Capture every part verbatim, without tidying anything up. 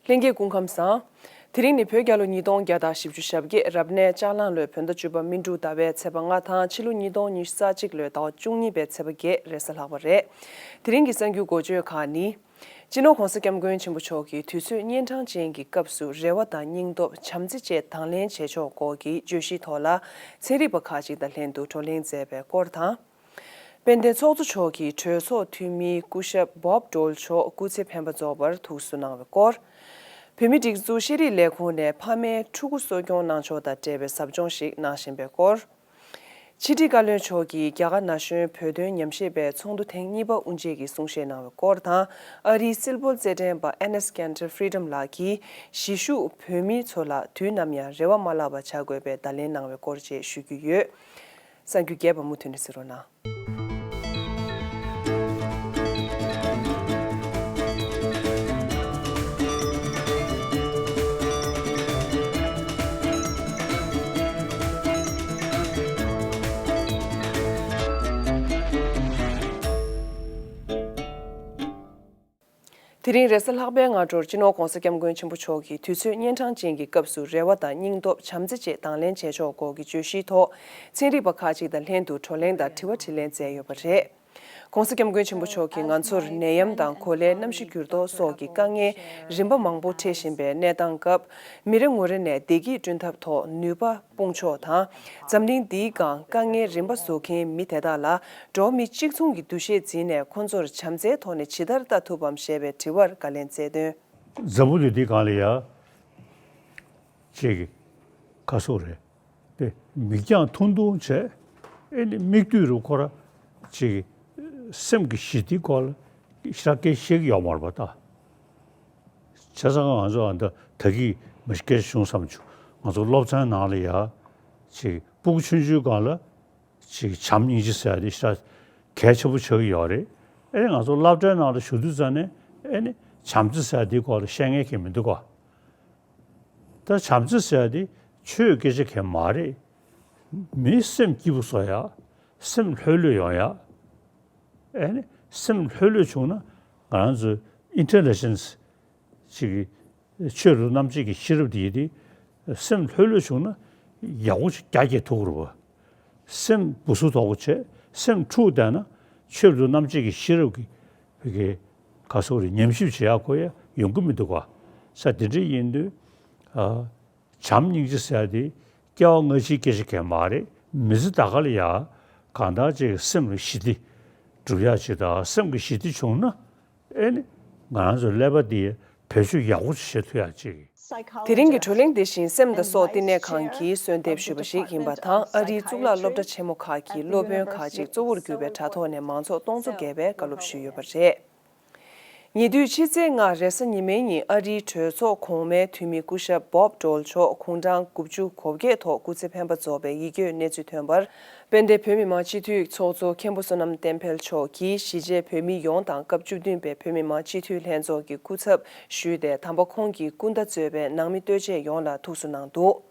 ལྷན་རྒྱས་སྐུ་ཁམས་བཟང་། དེ་རིང་ནི་བོད་རྒྱལ་ལོ་ཉིས་སྟོང་བརྒྱ་དང་བཞི་བཅུ་ཞེ་བརྒྱད། རབ་གནས་ལྕགས་གླང་ལོའི་བོད་ཟླ་བཅུ་པ་སྨིན་དྲུག་ཟླ་བའི་ཚེས་པ་ལྔ་དང་ཕྱི་ལོ་ཉིས་སྟོང་ཉི་ཤུ་རྩ་གཅིག་ལོའི་ཟླ་བ་བཅུ་གཉིས་པའི་ཚེས་པ་བརྒྱད་རེས་གཟའ་ལྷག་པ་རེད། དེ་རིང་གི་གསར་འགྱུར་འགོ་བརྗོད་ཁག་ནི། སྤྱི་ནོར་༧གོང་ས་༧སྐྱབས་མགོན་ཆེན་པོ་མཆོག་གིས་དུས་ཚོད་གཉན་འཕྲང་ཅན་གྱི་སྐབས་སུ་རེ་བ་དང་སྙིང་སྟོབས། བྱམས་བརྩེ་བཅས་དང་ལེན་བྱེད་ཕྱོགས་སྐོར་གྱི་བརྗོད་གཞིའི་ཐོག་ལ་ཚན་རིག་པ་ཁག་ཅིག་དང་ལྷན་དུ་བགྲོ་གླེང་མཛད་པའི་སྐོར་དང་། དཔལ་ལྡན་ཚོགས་གཙོ་མཆོག་གིས་གྲོས་ཚོགས་འཐུས་མི་སྐུ་ཞབས་Bob Dole མཆོག་སྐུ་ཚེ་ཕན་པ་རྫོགས་པར་ཐུགས་གསོ་གནང་བའི་སྐོར། བོད་མིའི་སྒྲིག་འཛུགས་ཤེས་རིག་ལས་ཁུངས་ནས་ཕ་མས་ཕྲུ་གུ་གསོ་སྐྱོང་གནང་ཕྱོགས་དང་འབྲེལ་བའི་ཟབ་སྦྱོང་ཞིག་གནང་བཞིན་པའི་སྐོར། ཕྱི་དྲིལ་བཀའ་བློན་མཆོག་གིས་རྒྱ་གར་ན་གཞོན་བོད་དོན་ཉམས་ཞིབ་པའི་ཚོགས་འདུ་ཐེངས་གཉིས་པ་དབུ་འབྱེད་ཀྱི་གསུང་བཤད་གནང་བའི་སྐོར་དང་། ཨ་རིའི་སིལ་སྤོལ་རྩེད་འགྲན་པ་Enes Kanter Freedom ལགས་ཀྱིས་གཞིས་བཞུགས་བོད་མི་ཚོ་ལ་དུས་ནམ་ཡང་རེ་བ་མ་བརླག་པ་བྱ་དགོས་པའི་བརྡ་ལན་གནང་བའི་སྐོར་བཅས་ཞུ་རྒྱུ་ཡོད། གསར་འགྱུར་རྒྱས་པ་མུ་མཐུད་ནས་གཟིགས་རོགས་གནང་། དེ་རིང་རེས་གཟའ་ལྷག་པའི་སྔ་དྲོར་སྤྱི་ནོར་༧གོང་ས་༧སྐྱབས་མགོན་ཆེན་པོ་མཆོག་གིས་དུས་ཚོད་གཉན་འཕྲང་ཅན་གྱི་སྐབས་སུ་རེ་བ་དང་སྙིང་སྟོབས། བྱམས་བརྩེ་བཅས་དང་ལེན་བྱེད་ཕྱོགས་སྐོར་གྱི་བརྗོད་གཞིའི་ཐོག་ཚན་རིག་པ་ཁག་ཅིག་དང་ལྷན་དུ་བགྲོ་གླེང་དང་དྲི་བ་དྲིས་ལན་མཛད་ཡོད་པ་རེད། ༸གོང་ས་༸སྐྱབས་མགོན་ཆེན་པོ་མཆོག་གིས་ང་ཚོར་ནད་ཡམས་དང་གོ་ལའི་གནམ་གཤིས་འགྱུར་ལྡོག་སོགས་ཀྱི་དཀའ་ངལ་རིམ་པ་མང་པོ་འཕྲད་བཞིན་པའི་གནས་སྟངས་སྐབས། མི་རེ་ངོ་རེ་ནས་བདེ་སྐྱིད་བསྐྲུན་ཐབས་ཐོག་ནུས་པ་སྤུངས་ཕྱོགས་དང་། འཛམ་གླིང་འདིའི་སྒང་དཀའ་ངལ་རིམ་པ་བཟོ་མཁན་མི་དེ་དག་ལ་འགྲོ་བ་མི་གཅིག་མཚུངས་ཀྱི་འདུ་ཤེས་འཛིན་ནས་ཁོང་ཚོར་བྱམས་བརྩེའི་ཐོག་ནས་ཇི་ལྟར་ལྟ་ཐུབ་བམ་ཞེས་པའི་དྲི་བར་བཀའ་ལན་སྩལ་དོན། འཛམ་བུ་གླིང་འདིའི་སྒང་ལ་ཡ། ཅིག་ག་སོགས་རེད། དེ་མིག་རྒྱང་ཐུང་ཐུང་བྱས། ཨེ་ནི་མིག་ལྟོས་རུ་ཁོ་ར་ཅིག་སེམས་ཀྱི་ཞི་བདེའི་སྐོར་ལ་ཤ་སྐད་བཤད་ཀྱི་ཡོད་མ་རེད་པ་ད། བྱས་ཙང་ང་ཚོ་ཨ་ད་ད་གི་མི་སྐད་ཆ་བྱུང་བསམ་བྱུང་། ང་ཚོ་སློབ་ཚན་ནང་ལ་ཡ་ཅིག་སྤུ་གུ་ཆུང་ཆུང་སྒང་ལ་ཅིག་བྱམས་སྙིང་རྗེ་ཟེར་ཡ་དེ་ཤ་གལ་ཆེན་པོ་ཆགས་ཀྱི་ཡོད་རེད། ཨེ་ནི་ང་ཚོ་སློབ་གྲྭའི་ནང་ལ་ཞུགས་དུས་ཙ་ནས་ཨེ་ནི་བྱམས་བརྩེ་ཟེར་ཡ་དེའི་སྐོར་ལ་བཤད་མཁན་གང་ཡང་མི་འདུག་ག། ད་བྱམས་བརྩེ་ཟེར་ཡ་དེ་ཆོས་སྐད་ཆ་གང་ཡང་མ་རེད། མིའི་སེམས་སྐྱིད་པོ་བཟོ་ཡ། སེམས་ལྷོད་ལྷོད་ཡོང་ཡ། ཨེ་ནི་སེམས་ལྷོད་ལྷོད་བྱུང་ན་ང་རང་ཚོའི་ཨིན་ཊེ་ལི་ཇེན་སི་ཅིག་ཆོས་རབ་ཏུ་རྣམ་འབྱེད་ཀྱི་ཤེས་རབ་དེ་ཡིན་ཏེ། སེམས་ལྷོད་ལྷོད་བྱུང་ན་ཡག་པོ་ཞིག་རྒྱ་སྐྱེད་ཐུབ་ཀྱི་རེད་པ། སེམས་སྦུ་སུབ་དོག་པོ་བྱས། སེམས་འཁྲུག་བསྡད་ན་ཆོས་རབ་ཏུ་རྣམ་འབྱེད་ཀྱི་ཤེས་རབ་ཀྱི་བི་གའི་ག་སོགས་རེད། ཉམས་ཞིབ་བྱེད་ཡག་ཁོ་ཡ་ཡོང་གི་མི་འདུག་ག། ས་དེ་འདྲ་ཡིན་དུས། ཨ། བྱམས་སྙིང་རྗེ་ཟེར་ཡ་དེ་སྐྱེ་བ་སྔ་ཕྱིའི་སྐད་ཆ་གང་ཡང་མ་རེད། མི་ཚེ་ད་ག་ལ་ཡ་གང་ལྟར་ཅིག་སེམས་ལ་ཞི་བདེ་སྒྲུབ་ཡ་ཅིག་དང་། སེམས་ཀྱི་ཞི་བདེ་བྱུང་ན་ཨེ་ནི་ང་རང་ཚོའི་ཀླད་པ་འདི་བེད་སྤྱོད་ཡག་པོ་ཅིག་བྱེད་ཐུབ་ཡ་ཅིག། དེ་རིང་གི་བགྲོ་གླེང་འདི་བཞིན་སེམས་དང་སྲོག་བསྟི་གནས་ཁང་གིས་གསོལ་འདེབས་ཞུས་པ་ཞིག་ཡིན་པ་དང་། ཨ་རིའི་གཙུག་ལག་སློབ་གྲྭ་ཆེན་མོ་ཁག་གི་སློབ་དཔོན་ཁག་ཅིག་གཙོ་བོར་གྱུར་པའི་དྲ་ཐོག་ནས་མང་ཚོགས་སྟོང་ཚོ་བརྒལ་བས་བཀའ་སློབ་ཞུས་ཡོད་པ་རེད། ཉེ་དུས་ཕྱི་ཚེས་ལྔ་རེས་གཟའ་ཉི་མའི་ཉིན་ཨ་རིའི་གྲོས་ཚོགས་གོང་མའི་འཐུས་མི་སྐུ་ཞབས་Bob Dole མཆོག་དགུང་གྲངས་དགུ་བཅུ་གོ་བརྒྱད་ཐོག་སྐུ་ཚེ་ཕན་པ་རྫོགས་པའི་ཡིད་སྐྱོའི་གནས་ཚུལ་ཐོན་པར། དཔལ་ལྡན་བོད་མི་མང་སྤྱི་འཐུས་ཚོགས་གཙོ་མཁན་པོ་བསོད་ནམས་བསྟན་འཕེལ་མཆོག་གིས་གཞིས་བྱེས་བོད་མི་ཡོངས་དང་སྐབས་བཅུ་བདུན་པའི་བོད་མི་མང་སྤྱི་འཐུས་ལྷན་ཚོགས་ཀྱི་སྐུ་ཚབ་ཞུས་ཏེ། དམ་པ་ཁོང་གི་སྐུ་ཟླ་གཙོས་པའི་ནང་མི་ལྟོས་ཆས་ཡོངས་ལ་ཐུགས་གསོ་གནང་འདུག།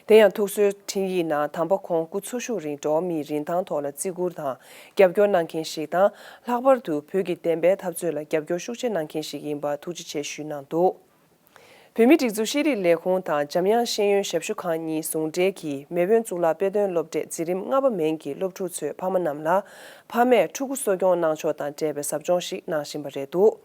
དེ་ཡང་ཐུགས་གསོའི་འཕྲིན་ཡིག་ནང་། དམ་པ་ཁོང་སྐུ་འཚོ་བཞུགས་རིང་འགྲོ་བ་མིའི་རིན་ཐང་ཐོག་ལ་བརྩི་བཀུར་དང་རྒྱབ་སྐྱོར་གནང་མཁན་ཞིག་དང་། ལྷག་པར་དུ་བོད་ཀྱི་བདེན་པའི་འཐབ་རྩོད་ལ་རྒྱབ་སྐྱོར་ཤུགས་ཆེ་གནང་མཁན་ཞིག་ཡིན་པར་ཐུགས་རྗེ་ཆེ་ཞུས་གནང་འདུག། བོད་མིའི་སྒྲིག་འཛུགས་ཤེས་རིག་ལས་ཁུངས་དང་འཇམ་དབྱངས་ཤེས་ཡོན་ཞབས་ཞུ་ཁང་གཉིས་ཟུང་འབྲེལ་གྱིས། མེས་དབོན་གཙུག་ལག་དཔེ་སྟོན་སློབ་གྲྭའི་འཛིན་རིམ་ལྔ་པ་མན་གྱི་སློབ་ཕྲུག་ཚོའི་ཕ་མ་རྣམས་ལ། ཕ་མས་ཕྲུ་གུ་གསོ་སྐྱོང་གནང་ཕྱོགས་དང་འབྲེལ་བའི་ཟབ་སྦྱོང་ཞིག་གནང་བཞིན་པ་རེད་འདུག།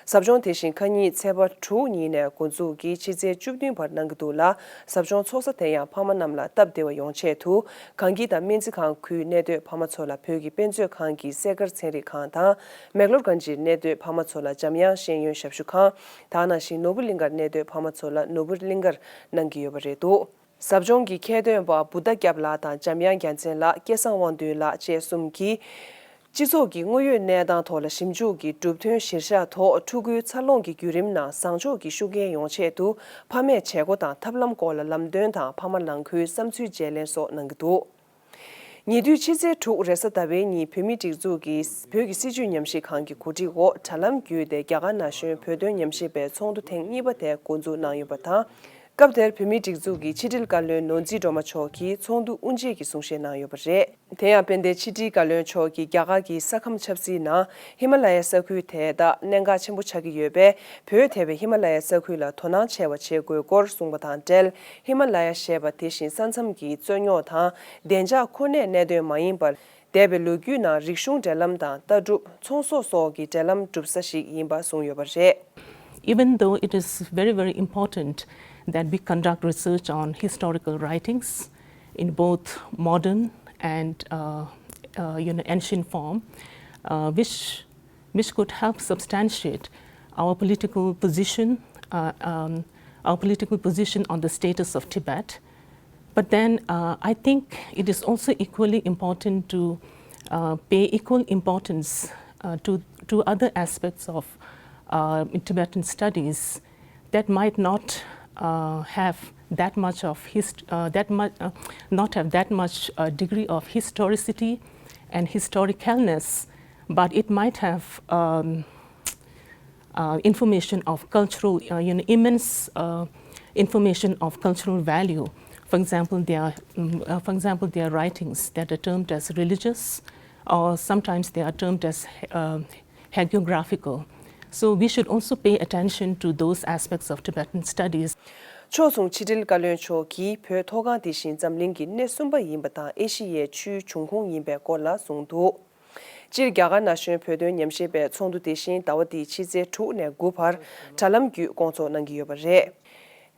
ཟབ་སྦྱོང་དེ་བཞིན་ཁ་ཉིན་ཚེས་པ་དྲུག་ཉིན་ནས་འགོ་འཛུགས་ཀྱིས་ཕྱི་ཚེས་བཅུ་བདུན་བར་གནང་གི་འདུག་ལ། ཟབ་སྦྱོང་ཚོགས་ས་དེ་ཡང་ཕ་མ་རྣམས་ལ་སྟབས་བདེ་བ་ཡོང་ཆེད་དུ། གངས་སྐྱིད་དང་སྨན་རྩིས་ཁང་ཁུལ་གནས་སྡོད་ཕ་མ་ཚོ་ལ་བོད་ཀྱི་དཔེ་མཛོད་ཁང་གི་གསས་མཁར་ཚན་རིག་ཁང་དང་། མེག་ལོར་གྷན་ཇིར་གནས་སྡོད་ཕ་མ་ཚོ་ལ་འཇམ་དབྱངས་ཤེས་ཡོན་ཞབས་ཞུ་ཁང་། དེ་ནང་བཞིན་ནོར་བུ་གླིང་གར་གནས་སྡོད་ཕ་མ་ཚོ་ལ་ནོར་བུ་གླིང་གར་གནང་གི་ཡོད་པ་རེད་འདུག། ཟབ་སྦྱོང་གི་ཁྱད་སྟོན་པ་བུ་ཟླ་སྐྱབས་ལགས་དང་འཇམ་དབྱངས་རྒྱལ་མཚན་ལགས། སྐལ་བཟང་དབང་འདུས་ལགས་བཅས་གསུམ་གྱིས། སྤྱི་ཚོགས་ཀྱི་དངོས་ཡོད་གནས་སྟངས་ཐོག་ལ་ཞིབ་འཇུག་གིས་གྲུབ་དོན་གཞིར་བཞག་ཐོག་ཕྲུ་གུའི་འཚར་ལོངས་ཀྱི་བརྒྱུད་རིམ་ནང་བཟང་ཕྱོགས་ཀྱི་ཤུགས་རྐྱེན་ཡོང་ཆེད་དུ། ཕ་མས་བྱེད་སྒོ་དང་ཐབས་ལམ་སྐོར་ལ་ལམ་སྟོན་དང་། ཕ་མ་ལང་ཁུའི་བསམ་ཚུལ་བརྗེ་ལེན་སོགས་གནང་གི་འདུག། ཉེ་དུས་ཕྱི་ཚེས་དྲུག་རེས་གཟའ་ཟླ་བའི་ཉིན་བོད་མིའི་སྒྲིག་འཛུགས་ཀྱིས་བོད་ཀྱི་སྲིད་བྱུས་ཉམས་ཞིབ་ཁང་གི་གོ་སྒྲིག་འོག་དྲ་ལམ་བརྒྱུད་དེ་རྒྱ་གར་ན་གཞོན་བོད་དོན་ཉམས་ཞིབ་པའི་ཚོགས་འདུ་ཐེངས་གཉིས་པ་དེ་འགོ་འཛུགས་གནང་ཡོད་པ་དང་། སྐབས་དེར་བོད་མིའི་སྒྲིག་འཛུགས་ཀྱི་ཕྱི་དྲིལ་བཀའ་བློན་ནོར་འཛིན་སྒྲོལ་མ་མཆོག་གིས་ཚོགས་འདུ་དབུ་འབྱེད་ཀྱི་གསུང་བཤད་གནང་ཡོད་པ་རེད། དེ་ཡང་དཔལ་ལྡན་ཕྱི་དྲིལ་བཀའ་བློན་མཆོག་གིས་རྒྱ་གར་གྱི་ས་ཁམས་ཆབ་སྲིད་ནང་ཧི་མ་ལ་ཡ་ས་ཁུལ་དེ་ད་གནད་འགག་ཆེན་པོ་ཆགས་ཀྱི་ཡོད་པས། བོད་དེ་བས་ཧི་མ་ལ་ཡ་ས་ཁུལ་ལ་དོ་སྣང་ཆེ་བ་བྱེད་དགོས་སྐོར་གསུངས་པ་དང་འབྲེལ། ཧི་མ་ལ་ཡ་ཞེས་པ་དེ་བཞིན་ས་མཚམས་ཀྱི་རྩོད་རྙོག་དང་བདེ་འཇགས་ཁོ་ནའི་གནད་དོན་མ་ཡིན་པར། འདས་པའི་ལོ་རྒྱུས་ནང་རིག་གཞུང་འབྲེལ་ལམ་དང་ལྟ་གྲུབ། ཚོང་ཟོག་སོགས་ཀྱི་འབྲེལ་ལམ་གྲུབ་ས་ཞིག་ཡིན་པ་གསུངས་ཡོད་པ་རེད། Even though it is very, very important that we conduct research on historical writings in both modern and, uh, uh, you know, ancient form, uh, which, which could help substantiate our political position, uh, um, our political position on the status of Tibet. But then, uh, I think it is also equally important to, uh, pay equal importance, uh, to, to other aspects of, uh, Tibetan studies that might not, uh, have that much of hist-, uh, that much, uh, not have that much, uh, degree of historicity and historicalness, but it might have, um, uh, information of cultural, uh, you know, immense, uh, information of cultural value. For example, there are, mm, uh, for example, there are writings that are termed as religious, or sometimes they are termed as, uh, hagiographical. So we should also pay attention to those aspects of Tibetan studies. ཕྱོགས་མཚུངས་ཕྱི་དྲིལ་བཀའ་བློན་མཆོག་གིས་བོད་མཐོ་སྒང་དེ་བཞིན་འཛམ་གླིང་གི་སྣེ་གསུམ་པ་ཡིན་པ་དང་ཨེ་ཤི་ཡའི་ཆུའི་འབྱུང་ཁུངས་ཡིན་པའི་སྐོར་ལ་གསུངས་འདུག་སྤྱིར་རྒྱ་གར་ན་གཞོན་བོད་དོན་ཉམས་ཞིབ་པའི་ཚོགས་འདུ་དེ་བཞིན་ཟླ་བ་འདིའི་ཕྱི་ཚེས་དྲུག་ནས་དགུ་བར་དྲ་ལམ་བརྒྱུད་སྐོང་ཚོགས་གནང་གི་ཡོད་པ་རེད།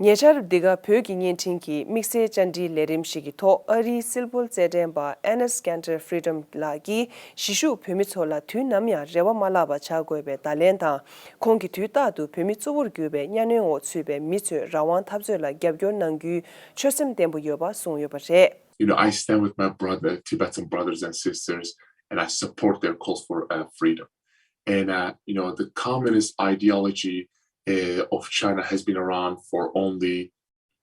ཉེ་ཆར་འདི་ག་བོད་ཀྱི་བརྙན་འཕྲིན་གྱི་དམིགས་བསལ་བཅར་འདྲིའི་ལས་རིམ་ཞིག་གི་ཐོག་ཨ་རིའི་སིལ་བུར་རྩེད་འགྲན་པ་Enes Kanter Freedom ལགས་ཀྱིས་གཞིས་བཞུགས་བོད་མི་ཚོ་ལ་དུས་ནམ་ཡང་རེ་བ་མ་བརླག་པ་བྱ་དགོས་པའི་བརྡ་ལན་དང་། ཁོང་གིས་དུས་རྟག་ཏུ་བོད་མི་གཙོ་བོར་གྱུར་པའི་གཉའ་གནོན་འོག་ཚུད་པའི་མི་ཚོའི་རང་དབང་འཐབ་རྩོད་ལ་རྒྱབ་སྐྱོར་གནང་རྒྱུའི་ཆོད་སེམས་བརྟན་པོ་ཡོད་པ་གསུངས་ཡོད་པ་རེད། You know, I stand with my brother, Tibetan brothers and sisters, and I support their calls for, uh, freedom. And, uh, you know, the communist ideology, uh, of China has been around for only,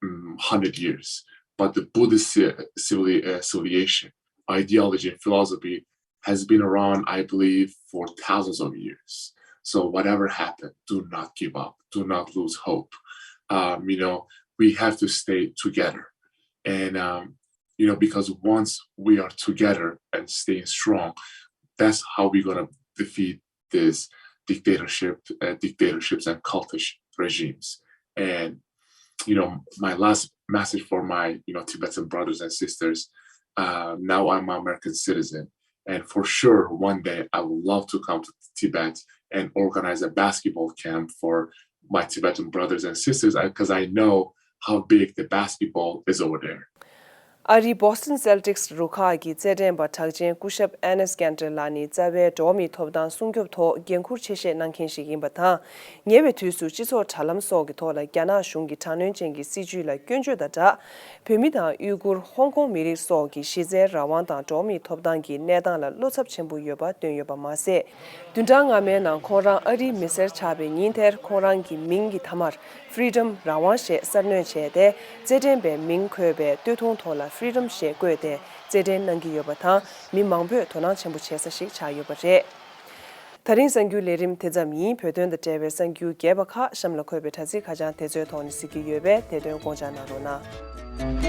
um, hundred years. But the Buddhist ci-, civili-, uh, civilization, ideology, and philosophy has been around, I believe, for thousands of years. So whatever happened, do not give up. Do not lose hope. Um, you know, we have to stay together. And, um, you know, because once we are together and staying strong, that's how we're gonna defeat these dictatorship, uh, dictatorships and cultish regimes. And, you know, my last message for my, you know, Tibetan brothers and sisters, uh, now I'm an American citizen. And for sure, one day I would love to come to Tibet and organize a basketball camp for my Tibetan brothers and sisters, because I know how big the basketball is over there. ཨ་རིའི་Boston Celtics རུ་ཁག་གི་རྩེད་འགྲན་པ་གྲགས་ཅན་སྐུ་ཞབས་Enes Kanter ལགས་ནི་རྩ་བའི་འགྲོ་བ་མིའི་ཐོབ་ཐང་སྲུང་སྐྱོབ་ཐོག་འགན་འཁུར་ཆེ་བཞེས་གནང་མཁན་ཞིག་ཡིན་པ་དང་། ཉེ་བའི་དུས་སུ་སྤྱི་ཚོགས་དྲ་ལམ་སོགས་ཀྱི་ཐོག་ལ་རྒྱ་ནག་གཞུང་གི་དྲག་གནོན་ཅན་གྱི་སྲིད་བྱུས་ལ་སྐྱོན་བརྗོད་དང་སྦྲགས། བོད་མི་དང་ཡུ་གུར། ཧོང་ཀོང་མི་རིགས་སོགས་ཀྱི་གཞི་རྩའི་རང་དབང་དང་འགྲོ་བ་མིའི་ཐོབ་ཐང་གི་གནས་སྟངས་ལ་བློ་འཚབ་ཆེན་པོ་ཡོད་པ་བཏོན་ཡོད་པ་མ་ཟད། བདུན་ཕྲག་སྔ་མའི་ནང་ཁོང་རང་ཨ་རིའི་མི་སེར་ཆགས་པའི་ཉིན་དེར་ཁོང་རང་གི་མིང་གི་མཐའ་མར་Freedom རང་དབང་ཞེས་གསར་སྣོན་བྱས་ཏེ། རྩེད་འགྲན་པའི་མིང་འཁོད་པའི་སྟོད་ཐུང་ཐོག་ལ་Freedom ཞེས་བཀོད་དེ་རྩེད་འགྲན་གནང་གི་ཡོད་པ་དང་། མི་མང་པོས་དོ་སྣང་ཆེན་པོ་བྱེད་ས་ཞིག་ཆགས་ཡོད་པ་རེད། ད་རིང་གསར་འགྱུར་ལས་རིམ་དེ་ཙམ་ཡིན། བོད་དོན་དང་འབྲེལ་བའི་གསར་འགྱུར་རྒྱས་པ་ཁག་གཤམ་ལ་འཁོད་པའི་དྲ་ཚིགས་ཁ་བྱང་དེ་ཚོའི་ཐོག་ནས་གཟིགས་ཀྱི་ཡོད་པས། དེ་དོན་དགོངས་འཇགས་གནང་རོགས་གནང་།